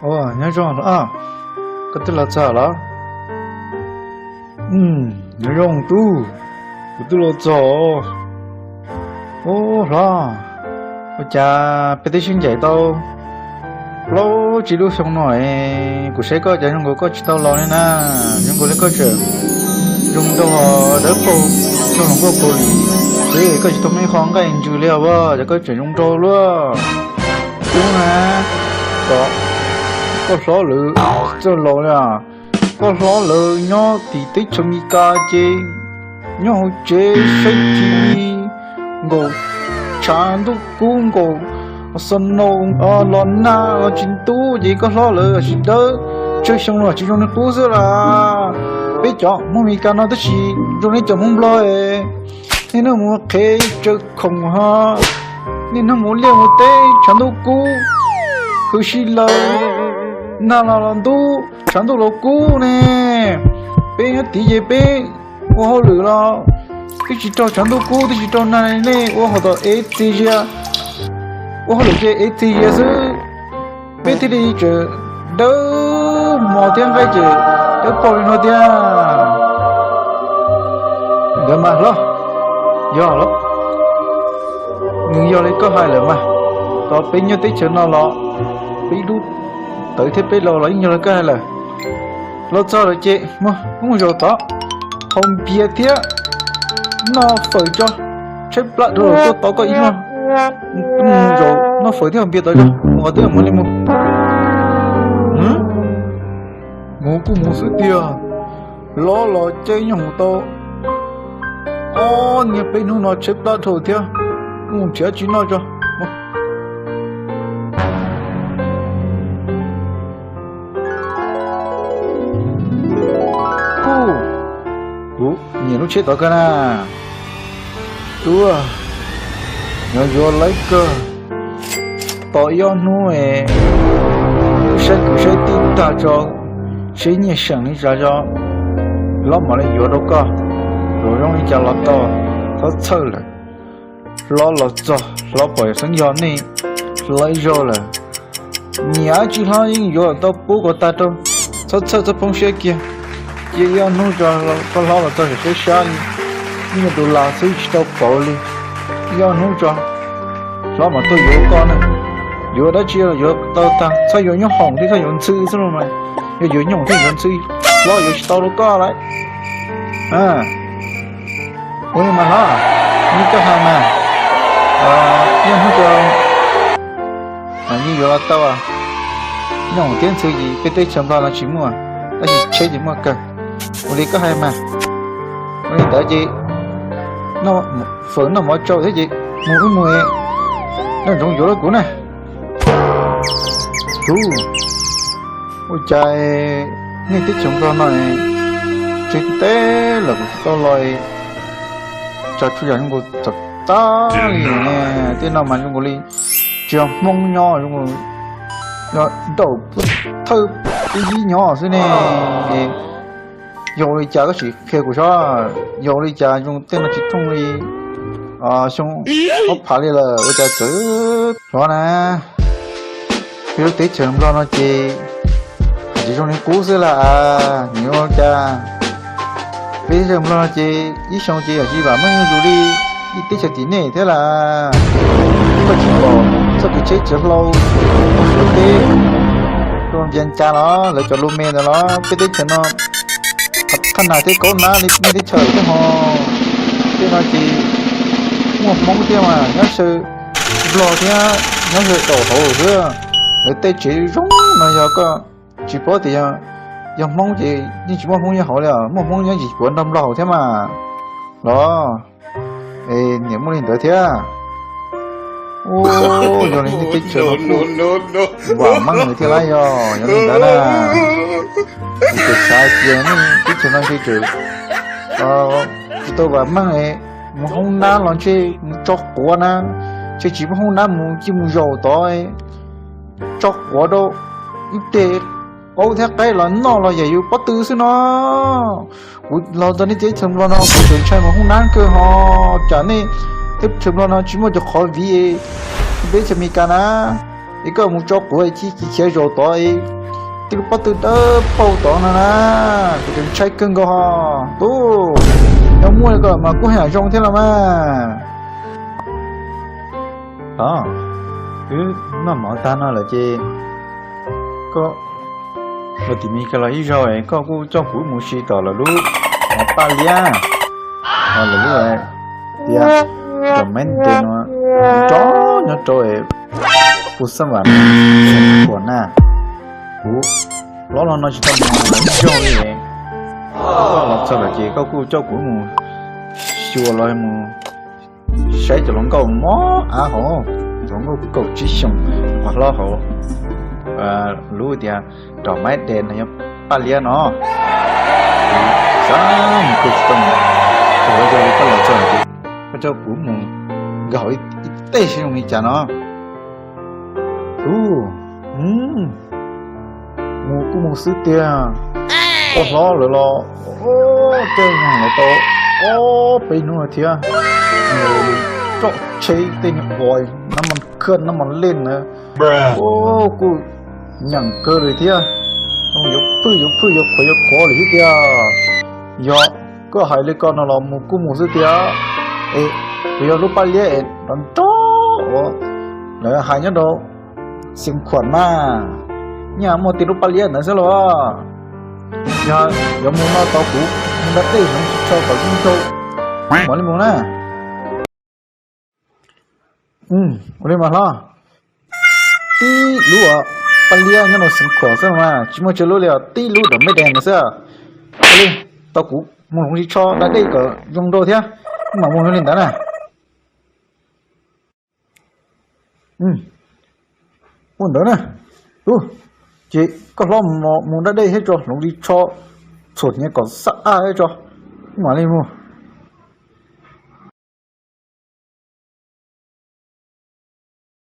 Nyob zoo hlob, koj twb los txog los? Nyob zoo tub, kuv twb los txog. Ub hlob, ua cas peb twb sib ncaim tau plaub tsib lub xyoo no es kuv saib koj cas zoo nkaus koj tsis tau los li na. Zoo nkaus li koj tseem zoo nraug dawb paug, zoo hluas nkauj paug li, twb koj tsis tau me qho nqaij ntsws li os, cas koj tseem zoo nraug luaj. Ub na, koj hlob lawv txawj laus li, koj hlob lawv nyob tim teb chaws Amelikas ces nyob hauv tsev saib T V nkaus, tshav ntuj kub nkaus, snow los nag los tsis ntub ces koj hlob lawv tsis dawb, tsawg xyoo los tsis zoo li qub xwb las. Peb cov Hmoob Amelikas no tab sis zoo li cov Hmoob Nplog, niaj hnub mus qhev tsaws khoom ho niaj hnub mus liaj mus teb, tshav ntuj kub, hws si laws, nag los los ntub, tshav ntuj los kub ne. Peb nyob tid ces peb ua hauj lwm los twb tsis raug tshav ntuj kub, twb tsis raug nag li nej ua hauv tom ev txias zias, ua hauj lwm ces ev txias zias xwb, peb thiaj li tseem dawb mos thiab nqaij ces dawb paug li no tiag. Ntawd mas hlob, yog los, nws yog li koj hais lawm mas, tau peb nyob teb chaws no los peb ib lub tawv thiab peb laus los yeej yog li koj hais lawm. Los txog lawm ces mus zaum tod, haus npias thiab noj fawm tso, tshaib plab dhau lawm tuaj tod koj ib hnub. Mus zaum noj fawm thiab haus npias tod tso, mus qhov twg mus li mus. Mus kuj mus xwb tiag, hlob los caij nyob mus tau ob niag peb hnub no tshaib plab dhau thiab, mus nrhiav tsis noj tso. Kuv nyiam lub tsheb tod kawg na. Tub, nyob yuav laib kawg. Tos ib ob hnub es saib kwv saib tij tag tso, seb nyiaj seem li cas tso, hlob mam li yuav rau koj. Luag zoo li cas los tau, txhob txhawj lawm. Hlob los txog hlob pom xeeb yog nej hlob ib zaug lawm. Nyiam dab tsi hlob yeej yuav tau pub kom tag rau. Txhob txhawj txhob poob siab kiag. Cia ib ob hnub tso, koj hlob los txog saib sab li, ib nyuag tus las xwb tsis tau pauv li. Ib ob hnub tso, hlob mam tuaj yuav koj na. Yuav dab tsi los yuav tau tag, txhob yuav nyooj hoom thiab txhob yuav ntxhw xwb los mas. Yog yuav nyooj hoom thiab yuav ntxhw, hlob yuav tsis tau rau koj lawm. Ua li mas hlob, li koj hais mas, ib hnub tso mas yeej yuav los tau. Nyooj hoom thiab ntxhw ces peb teb chaws Nplog no tsis muaj, tab sis tsheb ces muaj kawg. Ua li koj hais mas. Ua li ntawd ces fawm noj mov tsau thiab ces mus wb mus, nco ntsoov yuav rau kuv na. Ub, ua cas nej teb chaws Nplog no tseem teb lawm kuv tsis tau los, cas txhua yam zoo nkaus txawv tag li ne. Tej no mas zoo nkaus li tsis yog Hmoob nyob, zoo nkaus yog daum thawj pub yib nyob xwb ne. Yog li cas koj sim qhia kuv saib, yog li cas zoo tej no tsis thooj li xyoo ob phav li lawm ua cas txawv hlob na. Peb lub teb chaws Nplog no ces tsis zoo li qub xwb las, nws ua cas peb teb chaws Nplog no ces ib xyoo ces yam tsis vam meej zoo li ib teb chaws tim nej thiab las. Koj tsis pom txoj kev tsheb tsav hlau, teb rau Nplias Cas los lawv cov lus me ntawd los peb teb chaws no thaj nag thiab kaub nab li nej teb chaws thiab ho. Tej no ces muaj Hmoob thiab mas nyob xyaw Nplog thiab nyob xyaw daum hauv xwb. Lawv tej tsev zoo no yog koj tsis paub tias yog Hmoob ces yeej tsis muaj Hmoob nyob hauv li, muaj Hmoob nyob yim cuav nrog Nplog hauv thiab mas los. Es niam muaj li ntawd thiab. Ub, yog li nej teb chaws no kuj vam meej lawm thiab lab, yog yog li ntawd na. Kuv tseem xav tias nej teb chaws no ntshe tseem tsis tau vam meej, mus hoob nab los ntshe mus tso quav na, ntshe tsis muaj hoob nab mus cia mus zaum tod, tso quav rau ib teg qaub thiab qaib los noj los yam yus pob tw xwb no. Kuv los ntawm nej teb chaws Nplog no kuv tseem ntshai mus hoob nab kawg ho, cas nej teb chaws Nplog no tsis muaj cov qhov viv peb chaws Amelikas na. Es koj mus tso quav ib chim chiv khiav zaum tod, tij lub pob tw dawb paug tod no na, kuv tseem ntshai kawg nkaus ho. Tub, yog muaj li ko mas kuj yam zoo thiab los mas. Os, wb noj mov tag no lawm ces koj los tim Mes Kas los ib zaug, koj kuj coj kuv mus si tom lawv lub paj liab, lawv lub tias tom Maiv Des no, nyob rau Pus Xab Vam, Xeev Khuam na. Kuv hlob los no tsis tau mus ib zaug li. Koj los txog lawm ces koj kuj coj kuv mus xyuas los mus saib cov hluas nkauj mob av hauv, hluas nkauj kaum tsib xyoos uas hlob hauv lub tias tom Maiv Des no yog paj liab no. Xav mus kuj tsis tau mus, ua zoo li koj los txog ces koj coj kuv mus nkag hauv ib teg seb zoo li cas no. Ub, mus kuj mus xwb tiag. Koj hlob lawv los tej neeg lawv tau ob peb hnub thiab, roj tsheb tej nyuag uas nab mos khaj nab mos lej na, kuj nyeem kawg li thiab. Yuav phwj yuav phwj yuav qhuav yuav qhuav li thiab tiag. Yog koj hais li ko no los mus kuj mus xwb tiag. Es kuv yog lub paj liab es nrov nrov uas lawv hais nyob rau Xeev Khuam mas, nyaj muaj tib lub paj liab ntawd xwb los. Yog yuav mus no tau kuv mus da dej hloov tsis tshua kom zoo nraug, mam li mus na. Ua li mas hlob, tib lub paj liab nyob rau Xeev Khuam xwb mas tsis muaj tsawg lub li os, tib lub tom Maiv Des no xwb. Ua li, tau kuv mus hloov tsis tshua da dej kom zoo nraug thiab, mam mus li ntawd na. Ua ntawd na. Ces koj hlob mus da dej thiab tso, hloov tsis tshua, txhuam hniav kom xab ab thiab tso, mam li mus.